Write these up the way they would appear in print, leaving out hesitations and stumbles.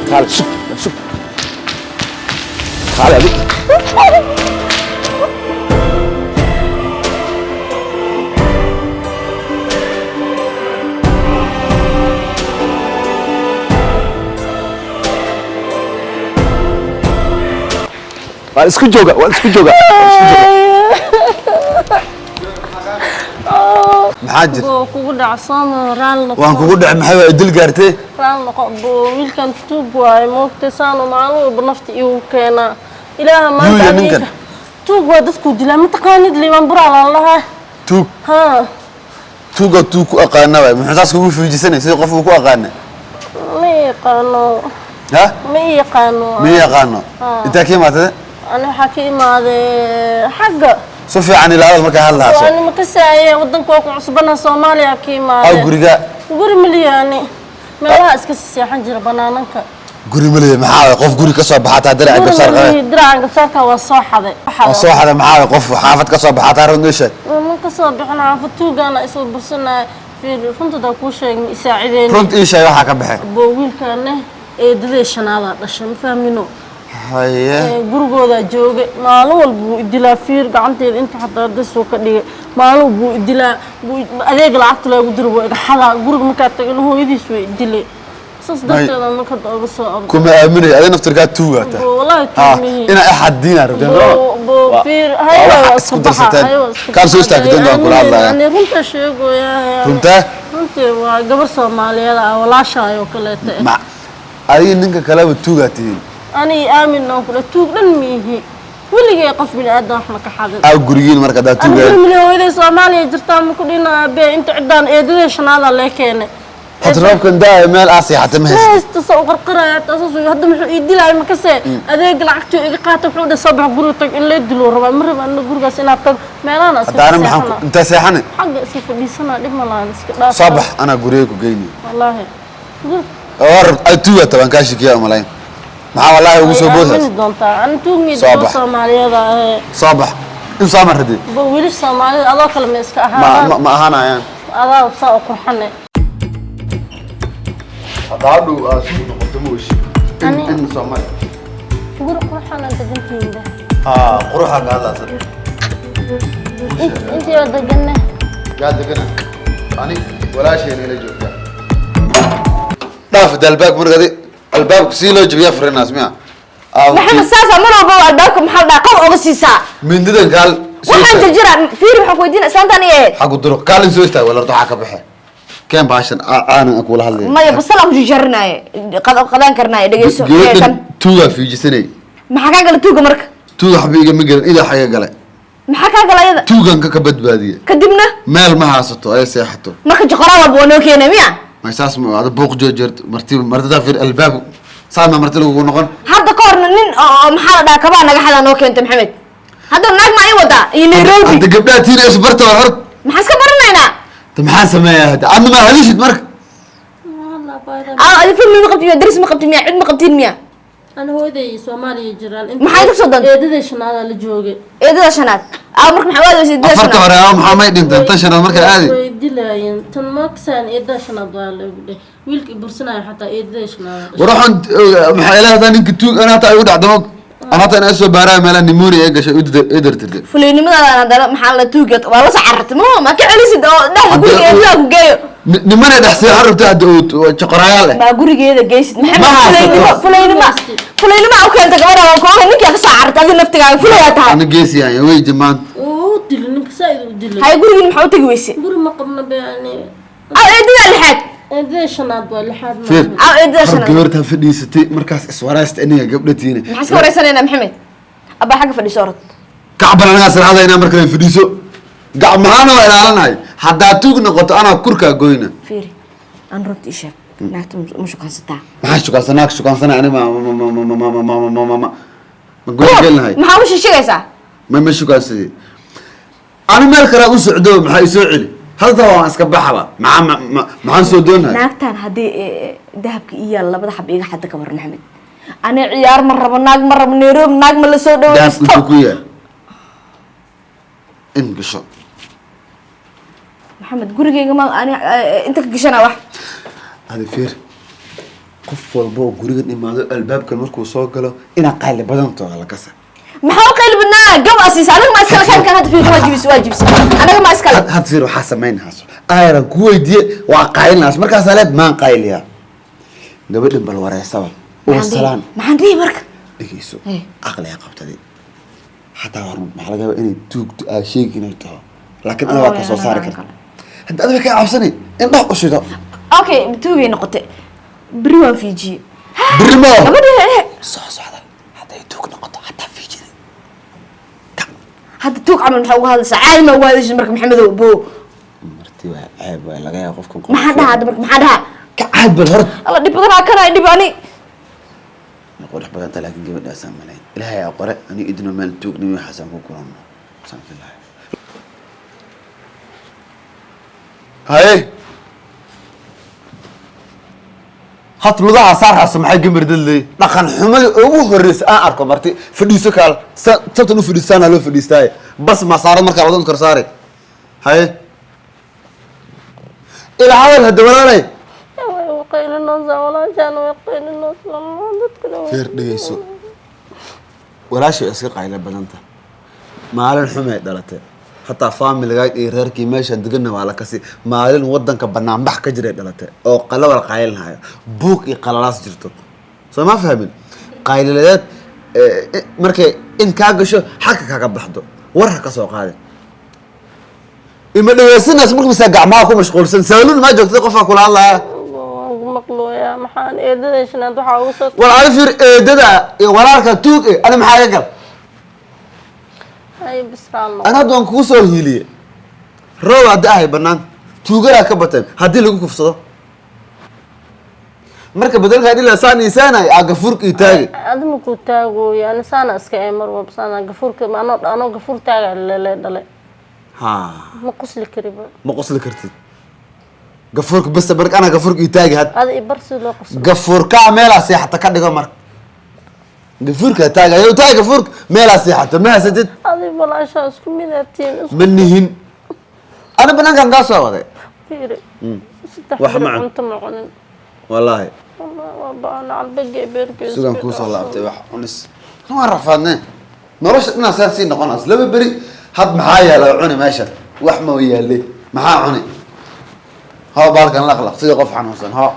Kaale, sug, sug. Kaale adi. Waa isku jooga, waa isku jooga, waa isku jooga. Maxaa jir? Boo, kugu dhacsan, raal noqo. Waan kugu dhacay, maxay waa dil gaartay? Raal noqo boo, wiilkan tuug waaye, moogtay, saanu maalin walba nafta iigu keenaa. Ilaaha maanta Yuuya adiga- ninkan? Tuug waa, dadkuu dilaa, mataqaanid Liibaan Buraal aan lahaa. Tuug? Haa. Tuuga tuug ku aqaana waay, muxuu saas kugu fiijisanay sidii qof uu ku aqaana? Ma yaqaano. Ha? Ma yaqaano. Ma yaqaano? Intaa ka imaatay? Ani waxaa ka imaaday xagga. Si fiican ilaadad markaa hadlahaaso. Ani ma kasaaye, wadanka waa ku cusbana, Soomaaliya ka Aw imaaday. Guriga? Guri miliyaani, meelaha iska seexan jira, banaananka. Guri maliya? Maxaa waay, qof guri ka soo baxataa diraca gabsaar qabe? Diracan gabsaarka waa soo xaday. Oo soo xada? Maxaa waay, qof xaafad ka soo baxataa run ii sheeg. Ma ka soo bixin xaafad, tuugaana isoo bursanaya. Fiir, runtadaa kuu sheegay, ma isaacideen? Runta ii sheeg, waxaa ka baxay. Boo, wiilkaane eedadee shanaadaa dhashay, ma fahmino? Haye. Ee, gurigoodaa jooga, maalin walba wuu idilaa. Fiir, gacanteeda inta xataa dasoo ka dhigay. Maalin walba wuu idilaa, adeega lacagta loogu diro wuu iga xadaa. Guriga markaa tagana hooyadiis way idilay, saas darteeda marka hadda oga soo ordo. Kuma aaminayo, adiga naftirkaa tuugaata. Boo, wallahi ha tuumihi. Inaa axadiina rabteen. Boo, fiir, waa hayo waxa waa isku iska baxa. darsateen. Hayo waa iska Kaan soo baxa. istaagteen baan kula hadlayaa. Ani runta sheegoyaa. Runtaa? Runtii waa gabar Soomaaliyeed ah, walaashaay oo kaleeta eh. Ma adiga ninka kaleba tuugaa tihiin? Ani aamin aan kula, tuug dhan miihi, weligay qof bini aadan wax ma ka xadin. Aa gurigiin marka haddaa Ani tuugaa? guri mili, hooyaday Soomaaliya jirtaa, ma ku dhina aabe inta ciddaan eedadee shanaadaa lee keenay. Hadda roobkan daaya, meel aa seexatay ma haysato? Haysta soo qarqaraya taasoo hadda muxuu ii dilaya makase adeeg lacagtuu iga qaata, wuxuu dhahay soo bax, guriga tag, in lee diluu rabaa. Ma raba anna gurigaas inaad tag, meelahan iska Hadda ana maxaan seexana. Intaa seexane? Xagga iska fadhiisana, dhib ma lahan, iska dhaaf. Soo bax, anaa guriga ku geyni. Wallaahi. Oo rabt ay tuugaa tabaan kaa shikiyaa umalayn, maxaa wallaahi ugu soo boodhaas? Aamini doontaa, ani tuugmii Soo dad bax. Soomaaliyeed ah. Soo bax, in soo marradee. Bo, wiilish Soomaalida adoo kale ma iska ma ahaadaan? Ma ahaanayaan. Adaa saa u qurxane. Hadda hadhow aa suuq noqoto ma oshi in Soomaali. Guri qurxan aan degantihiinba. Haa, quruxa ka hadlaasan. Intii oo deganne? Yaa degana? Ani walaashayna ila joogtaa. Dhaaf da albaabka marka adi albaabka sii loo jabiyaa furinaas miya? Maxamed, saasaa mar walba albaabka, maxaa la dhahaa, qab oga siisaa. Mindidan kaal soo Waxaan istaag. jirjira, fiiri, waxaan ku weydiina islaantan iyo ahayd. Xagu duruq kaalin soo istaag, wala horta waxaa ka baxe keen baashan caanan aan kula hadlaya. Maya, basal aan ku jarjarinaye, qadaan karnaaye, dhegeyso. Gabadhan kan tuugaa fiijisanay. Maxaa kaa gala tuuga marka? Tuuga waxba igama gelin, idaa xaga gale. Maxaa kaa gala ayada? Tuugan ka badbaadiye. Kadibna? Meel ma haysato ay seexato. Marka joqoraa walba waa noo keenay miya? May, saas ma ada buuq joojert marti martidaa fiir albaab saas ma marti lagugu noqon. Hadda ka horna nin oo maxaa la dhahaa kabaa naga xadaa noo keentay. Maxamed, hadda naag maa ii wadaa iyo Nairobi? Hadda gabdhaha tiina isbarta waa hor. Maxaan iska baranaynaa? Ta maxaan sameeyaa hadda? Adna ma hadishid marka? Adi family ma qabtin miya? Daris ma qabtin miya? Cid ma qabtin miya? Ani hooyaday Soomaaliya jiraan. Maxay ka soo dantay? Eedaday shanaadaa la joogay. Eedada shanaad aa marka maxaa waadaysa eedada Afarta shanaad? hore aa maxaa may dhinteen, tan shanaad markaa aadi. Way dilaayeen tan maksaan, eedaa shanaad waa lagu dheh, wiilka i bursanaya xataa eedaday shanaad. War waxaan maxaa ilaahay ninka tuug ana hataa igu dhacdamo, ana hataa inaa soo baaraa meelaha pneumonia ee gashay i dartirtay. Fuleynimadaadaan haddana maxaa la tuuga waa la soo carartay, ma ka celisid oo dhexda guriga eedadaa ku geeyo. Nimanay dhex seexan rabtay hadda oo joqorayaal eh. Maa gurigeeda geysid, Maxamed? Ma haysato. Fulaynimo, fulaynimo, fulaynimo u keentay gabadha, waan kooga ninkaa ka soo carartay, adi naftigaaga fulayaa tahay. Ana geesiyan way jimaan. Uu dilay ninka, saa-id u dilay. Hay, gurigiin maxaa u tegi weyse? Guri ma qabno be ani. Aw eedadaa lixaad? Eedaday shanaad waa lixaad. Fiir. Aw eedadaa Hor shanaad? Gabartaa fadhiisatay markaas iswaraysta iniga gabdhatiina. Maxaan iska wareysanaynaa, Maxamed? Abbaa, xagga fadhiiso, orod. Kacban anagaa sirxadaynaa marka la fadhiiso, gacmahaana waa ilaalinahay, haddaa tuug noqoto anaa kurkaa goyna. Fiiri, aan runta ii sheeg, naagta ma shukaansataa? Maxaa shukaansanaa? Shukaansanaa ani ma ma ma ma ma ma ma ma ma ma ma ma goyn gelinahay? Maxaa u shishigaysaa? Ma shukaansadii ani meel kale u socdo, maxaa isoo celi hadda, waan iska baxaba, maxaa maxaan soo doonahay? Naagtan haddii dahabka ii yaal labada xab iga xadda, ka war, Maxamed, ani ciyaar ma rabo, naag ma rabo, Nairobi naag ma lasoo Dahabka dhawaysto. intuu ku yaal in gasho. Maxamed, gurigayga ma ani inta ka gashana wax. Hadi fiir, Qof walba oo gurigan imaado, albaabkan markuu soo galo, inaa qayli badantooda la kasa. Maxaa u qayli badnaa? Gab asiisa, anaga ma iskale kaankan. Hadda fiirka, waa jibis, waa jibis, anaga ma iskale. Had fiir, waxaa samaynayso ayran ku weydiiye, waa qaylinayso. Markaasaa leed maan qayliyaa. Gabadhan bal wareysaba oo salaan. Maxaan dhihi marka? Dhegeyso. Eh. Aqliga qabtadi xataa war maxaa laga yaabaa inay tuugto, aa sheegi inay taho, laakiin ana waa ka soo saari karta. Hadda adiga kaa cabsani, indhaha u shido. Okay, tuugay noqotay, beri waan fiijiyey. Beri ma Gabadhi. Soo socda hadday tuug noqoto hataa fiijida. Hadda tuug camal maxaa uga hadlaysaa? Caadi ma uga hadlaysid marka, Maxamedow bo? Marti waa ceeb, waa laga yaaba qofkan. Maxaan dhahaa hadda marka? Maxaan dhahaa? Ka caad bal hor. Alla, dhib badanaa kana dhib ani. Way qurux badanta, laakiin gabadhaasaan malayn. Ilaahay aa qore ani idno meel tuugnimo waxaasaan ku kulanno saan filahay. Haye, hat lugaha saarhaaso. Maxay gambar dadley? Dhaqan xumada ugu horreysa aan arko. Marti fadhiiso, kaal sabtan u fadhiistaana loo fadhiistaaye. Bas ma saaran markaa wadan kor saare. Haye, ilaa hadal hadda walaalay. Way qaylinaysaa walaashaan, way qaylinaysaa dadkana way. Feer, dhegeyso. Walaashay iska qaylo badanta, maalin xumay dhalatay. Hataa faamiligaag iyo reerkii meeshaan deganna waa la kasi. Maalin wadanka banaanbax ka jiray dhalatay oo qalo wala qaylinhayo, buug iyo qalalaas jirto. Soo ma fahmin? Qayliladeed markay in kaa gasho, xagka kaga baxdo, war ha ka soo qaadin. Ima dhegeysanayso marka misaa gacmaha ku mashquulsan? Saaluun maa joogtay? Qofaa kula hadlaya. Waan ku maqlooyaa. Maxaan eedada shanaad waxaa ugu soo War ani fiir, eedada iyo walaalka tuug eh, ani maxaa iga gal? Ay, bisraan. Ana hadda waan kugu soo hiiliye. Roob hadda ahay, banaanka tuugadaa ka bateen. Haddii lagu kufsado marka bedelkaa dhila saan isaanay aa gafuurka ii taagi. Adima ku taagooyo ani, saana iska ee mar walba saana gafuurka anoo gafuur taaga lele dhalay. Ha. Ma qosli kariba. Ma qosli kartid gafuurka bas. Marka anaa gafuurka ii taagi had. Ada i bar si loo qoslo. Gafuurkaa meelaa seexata ka dhigo. Marka gafuurkaa taagi, ayo taagi gafuurka meelaa seexata ma haysatid. Adi walaashaa isku midaatiin isku. Ma nihin. Ana banaankan kaa soo waday. Fiiri, 3 Wax beri ma cun. Cunto ma cunin. Wallaahi. Wallahi waa ba'an calbagee beerkee. Sugan kuusoo laabtay wax cunis waan rafaadne. Nolosha dhinaa saan sii noqonaas 2 beri. Had maxaa yaala cuni meesha? Wax ma yaale, maxaa cuni? Hoo, baalkan laqlaq sidii qof xanuunsan. Hoo,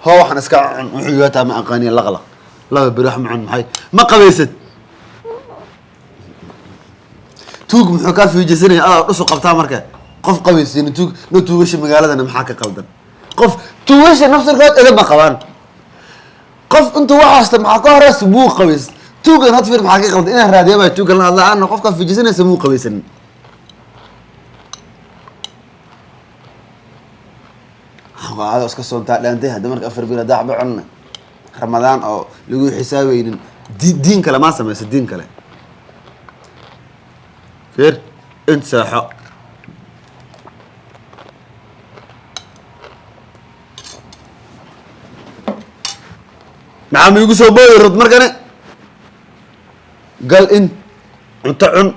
hoo, waxaan iska cun wuxuu yaataa ma aqaaniya. Laqlaq, 2 beri wax ma cun. Maxay ma qabaysad? Tuug muxuu kaa fiijisanaya? Adaa dhusu qabtaa marka qof qabaysiin tuug no. Tuugasha magaaladana maxaa ka qaldan? Qof tuugasha nafsirkood edab ma qabaan. Qof intuu wax haysta maxaa ka horeysa? Muu qabays. Tuugan had fiir, maxaa ka qaldan? Inaan raadiya baa tuugan la hadla ana. Qofkaa fiijisanaysa muu qabaysanin. Adoo iska soontaa dhaantay. Hadda marka 4 bil haddaa waxba cunna, Ramadaan oo lagu xisaabaynin, diin kale maa samaysa, diin kale. Fiir, int seexo. Maxaa ma igu soo booyi rod? Markane gal in cunto cun.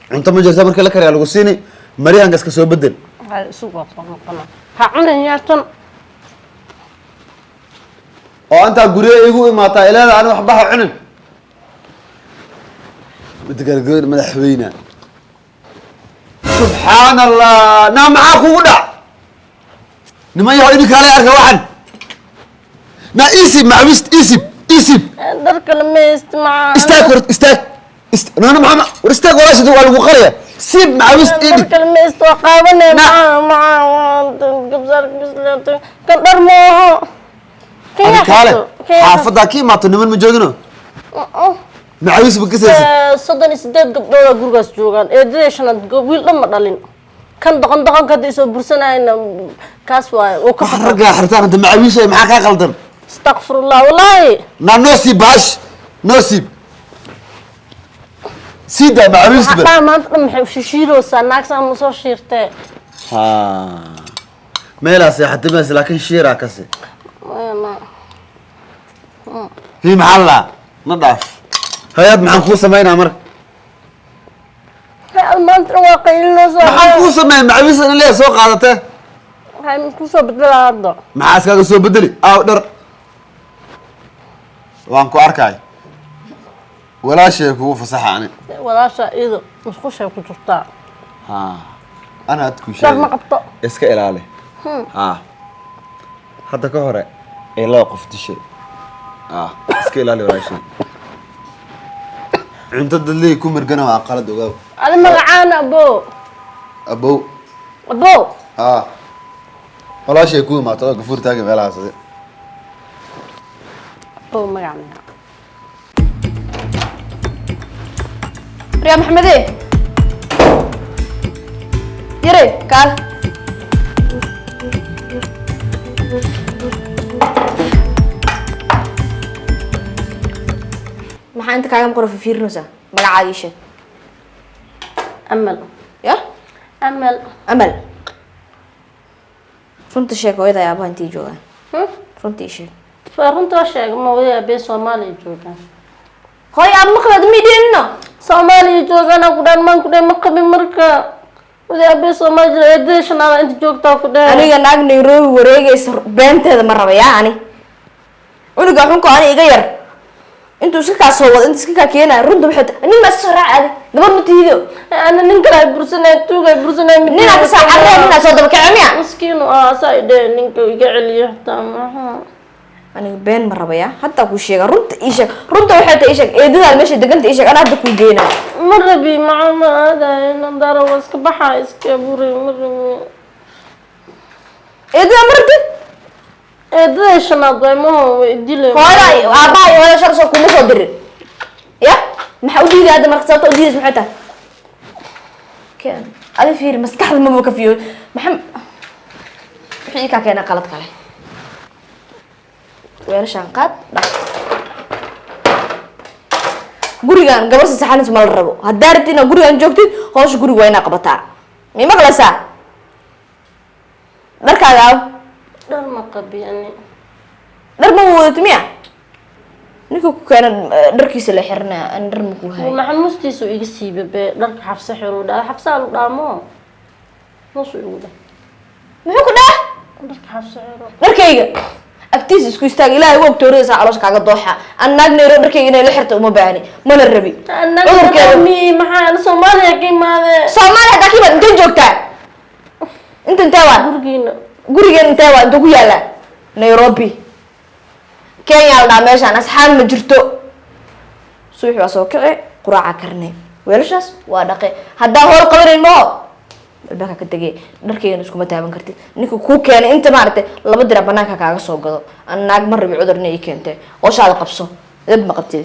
Cunto ma jirta, markii la kariyaa lagu siini. Maryahanka iska soo bedel. Waxaa isugu waa soo noqona, ha cunin yaatan. Oo intaa guryo igu imaataa ilaada ani waxba ha cunin. Midda kale, gabadh madaxweyne, subxaan Allah, naa maxaa kugu dhac? Niman yahow, idinka alay arka waxan. Naa isib macwist, isib, isib. Dhar kale ma haysti macaa. Istaag hor, istaag. Noona maxaa? War istaag, walaasha waa lagu qaraya. Siib macwist Dhar idhib. kale ma haysti, waa qaabanaya. Macaa macaa gabsaarka bisleetay kan dhar ma aho. Kan Adi yaa kaale. xirto, kan yaa. Xaafaddaa ka imaato niman ma joogino? xirto. Macawis ma kasaysid? 38 gabdhooda gurigaas joogaan. Eedadee shanaad wiil dhan ma dhalin. Kan doqon doqonka hadda isoo bursanayna kaas waaye oo ka Waxa raggaa xirtaan hadda macawiishay, maxaa kaa qaldan? Astaqfirullah, wallaahi. Naa noo siib baash, noo siib, sii daa macawiis Waxaa ba. dhaa maanta dhan maxay ushishiiroosaa? Naag saa ma soo shiirtee? Ha, meelaa seexatay maas, laakiin shiiraa kasi. Maya, ma Hi, maxaa la na dhaaf hay-ad? Maxaan kuu samaynaa marka? Hay, maanta dhan waa qaylinoosaa. Maxaan kuu sameeya? Macawiis in leeya soo qaadatee. Waxay ku soo bedelaa hadda. Maxaa iskaga soo bedeli? Aaw dhar, waan ku arkay. Walaashay kugu fasaxa ani. Walaasha iyado musqushay ku jirtaa. Ha, ana had ku Dhar ma sheegay. qabto. Iska ilaali. Ha, hadda ka hore ee laba qof dishay. Iska ilaali walaashay. Cunto dadley ku mirgana waa qalad, ogaaw. Adi magacaana, abo? Abow. Abo. Ha, walaashay ku imaato oo gafuur taaga meelahaas adi. Abo, magac miyaa? Riyaa Maxamede, yare kaal. Maxaa inta kaaga maqan oo fiirinaysaa? Magacaaga ii sheeg. Amal. Ya? Amal. Amal, runta sheeg, hooyada aabaha intii joogaan? Hmm? Runta ii sheeg. Runtoo sheeg, ma wada abee Soomaaliya joogaan. Hooy aab maqlaad ma idhinno. Soomaaliya joogaan ku dhan maan ku dhan ma qabin marka wada abee Soomaaliya jira, eedada shanaada inta joogtaa ku dhan. Aniga naag Nairobi wareegaysa beenteeda ma raba. Yaa ani cunuga xunka ani iga yar intuu iska kaa soo wado, intuu iska kaa keenayo, runta waxay tahay nin ma iska soo raaci? Adi gabar ma tihido. Ana nin kale ay bursanay, tuug ay bursanay. Ninaa ka soo carreen, ninaa soo daba kace miya? Miskiin ah, saa idhe ninka iga celiyo xitaa maaha. Aniga been ma rabaya, haddaa kuu sheega. Runta ii sheeg, runta waxay tahay ii sheeg. Eedadaada meesha deganta ii sheeg, anaa hadda kuu geenayo. Ma rabi maca, ma aadayo nadaara, waa iska baxaa, iska buray, ma rabi. Eedadaa ma rabtid? Eedada shanaad waay, maho way dilay. Hooyada, aabbaha iyo hooyada shar soo kuma soo dirin ya? Maxaa u diiday hadda marka? Sababta u diidaysa maxay tahay? Keen adi fiiri, maskaxda maba ka fiyo. Maxaa wixii ii kaa keenay qalad kale? Weelashaan qaad, dhaq. Gurigan gabar sasaxanis ma la rabo. Haddaa rabtid inaad gurigan joogtid, howsha guriga waa inaa qabataa. May maqlaysaa? Dharkaaga aw? Dhar ma qabi ani. Dhar ma wadato miya? Ninka ku keena dharkiisa la xiranaya, an dhar ma ku hayo. Maxamuustiisu iga siiba be dharka. Xafse xiru dhaa, xafsaa lu dhaamo nusu igu dhah. Muxuu ku dhah? Dharka xafse xiro. Dharkayga agtiisa isku istaag. Ilaahay u ogtooraysaa, caloosha kaaga dooxa. An naag Nairobi dharkayga inay la xirto uma baahni, mana rabi. Cudurkeeda. Mi maxaa ana Soomaaliya ka imaade. Soomaaliya haddaa ka imaad, intee joogtaa? Inta intee waa? Gurigiina. Gurigeen intee waa? Intuu ku yaalaa? Nairobi, Kenya la dhaa. Meeshaan asxaab ma jirto. Subaxi waa soo kici, quraaca karnay, weelashaas waa dhaqe. Haddaa howl qabanayn maho, albaabka ka tegay. Dharkaygana iskuma taaban kartid. Ninka kuu keenay inta maaragtay laba dirac banaanka kaaga soo gado. An naag ma rabi cudurna ii keentay. Hooshaada qabso, dad ma qabtid.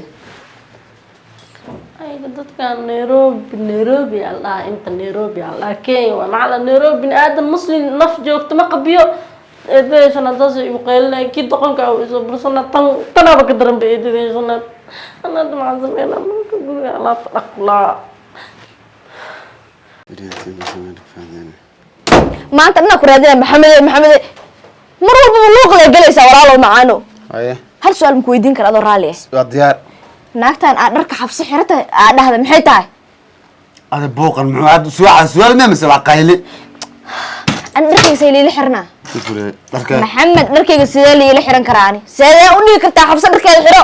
Ayga dadkan Nairobi, Nairobi aa la dhahaa, inta Nairobi aa la dhahaa, Kenya waa macala Nairobi. Bini aadan muslim naf joogto ma qabiyo. Eedadii shanaad saas igu qaylinaya, kii doqonka ah isoo bursana, tan tanaaba ka daran ba eedadii shanaad. Ana hadda maxaan sameynaa marka? Guriga alaabta dhaqlaa. Maanta dhanaa ku raadinaya, Maxamede, Maxamede. Mar walbaba luuqda galaysaa, walaalow macaano. Haye. Hal su-aal maku weydiin kara adoo raalli ah? Waa diyaar. Naagtan aad dharka xabsi xirata aad dhahda maxay tahay? Ada buuqan muxuu hadda? Suwaxa su'aal miya mise waa qayli? Ani dharkayga see liila xiranaa? Dharka. Maxamed, dharkayga sidee liila xiran karaa? Ani sidee u dhigi kartaa xabse dharkeeda xiro?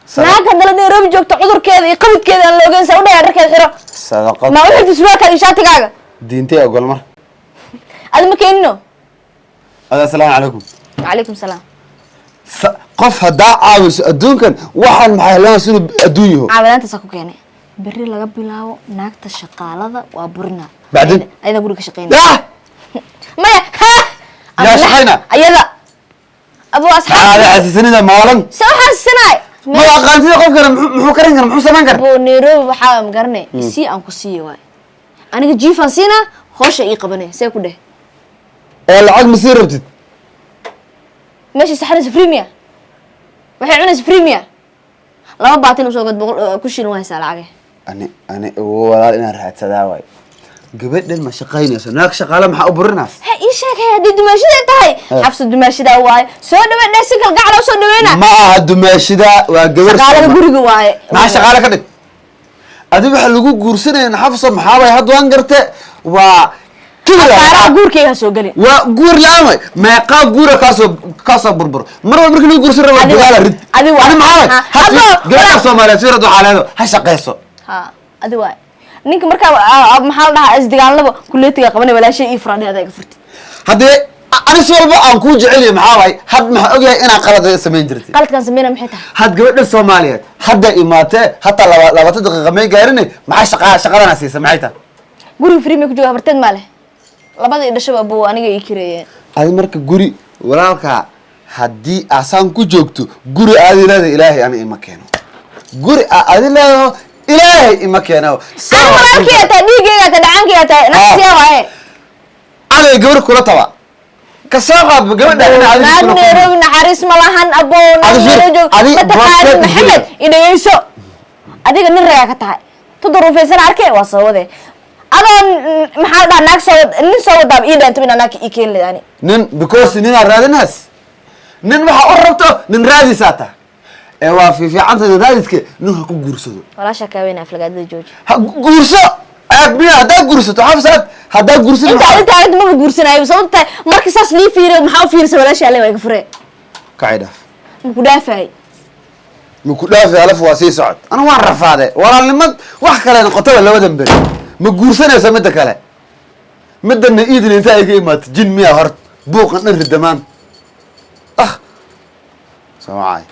Sadaq- Naag haddana Nairobi joogto, cudurkeeda iyo qabidkeeda aan la ogeyn, saa u dhayaa dharkeeda xiro? Sadaqad. Ma u xirta surwaalkaaga iyo shaatigaaga? Diintay ogol mar. Adi ma keenino. Ada, assalaamu calaykum. Calaykum salaam. Qof haddaa caawiso adduunkan waxaan maxay helanaysa inuu adduun yaho. Caawinaantaasaa ku keenay. Berri laga bilaabo naagta shaqaalada waa burina. Bacdin? Ayada guriga ka shaqeynaya. Yah. Maya ha. Yaa shaqeyna? Ayada abu Maxaa asxaab. xasuusanida maalan? Se waxaan sinaay. Ma aqaantida qofkana, muxuu karin kara, muxuu samayn kara? Abu Nairobi waxaa ma garanay, isii aan ku siiyo waay. Aniga jiifaan siinaa, howsha ii qabanay, see ku dheh. Oo lacag ma sii rabtid? Meesha saxanaysa free miya? Waxay cunaysa free miya? Laba baatin usoo gad, 100 ku shilin waa haysaa lacage. Ani walaal inaan raadsadaa waay. Gabadhan ma shaqaynayso, naag shaqaale maxaa u burinaas? Ha ii sheeg he, haddii dumaashida tahay. Xafsa dumaashidaa waaye, soo dhaweyn dheh, si kalgacal oo soo dhaweyna. Ma aha dumaashida, waa gabar. Shaqaalada guriga waaye. Maxaa shaqaale ka dhig? Adi waxa lagu guursanaya xafso maxaa waay? Hadda waan garte, waa Kibir. Afaaraha guurkayga ha soo gelin. Waa guur la-aan way. Meeqaa guura kaasoo burbur mar walba markii lagu guursan rabo? Dagaala rid. Adi waa- Ani maxaa waay? Ha, Had gabadha Soomaaliyeed sirad waxaa leedo ha shaqeyso. Ha, adi waay. Ninka markaa maxaa la dhahaa, isdagaalnaba kuleetiga qabanay, walaashay ii furan, adaa iga furtid. Haddee ani si walba aan kuu jeceliyo, maxaa waay, had maxaa ogyahay inaa qalad samayn jirtay. Qaladkaan sameyna maxay tahay? Had gabadha Soomaaliyeed hadda imaatee, hataa 20 daqiiqa may gaarin, maxaa shaqadana siisa, maxay tahay? Guriga free may ku jooga? Habarteed maa leh. Labada i dhashaba abuu aniga ii kireeyeen. Adi marka guri walaalkaa haddii asaan ku joogto, guri aadi leedahay, Ilaahay ani ima keeno. Guri adi leedaho, Ilaahay ima keeno. Ani walaalkii taa, dhiigayga taa, dhacaankayga taa, nafsiya waaye. Aday gabar kula taba ka soo qaadba gabadha ina adiga Naag kula. Nairobi naxariis ma lahan, abo. Naag Adi Nairobi joog. adi Ma taqaanid. isgeliya. Maxamed, idhageyso. Adiga nin ragaa ka tahay, tu duruufaysan arke waa soo wade. Adoo maxaa la dhahaa, naag soo wad, nin soo wadaaba ii dhaanto inaa naag ii keeni lahayd ani. Nin, because ninaa raadinaas, nin waxa u rabto, nin raadisaa ta ee waa fiifiicanta. Nin raadiska nin ha ku guursado. Walaashaa kaaweyna, aflagaadada jooji. Ha guurso, ceeb miya haddaa guursato? Xafsaad haddaa guursato. Inta inta inta maba guursanayo. Sababta marka saas lii fiiriyo, maxaa u fiirisa? Walaashaa le waa iga furee. Kacay, dhaaf. Ma ku dhaafay? Ma ku dhaafi alaf, waa sii socod. Anu waan rafaade walaalnimad wax kale noqotaba labadan beri. Ma guursanaysa midda kale? Midana iidin inta ay ka imaato jin miya hort buuqan dhan ridamaan. Ah, soo wacay.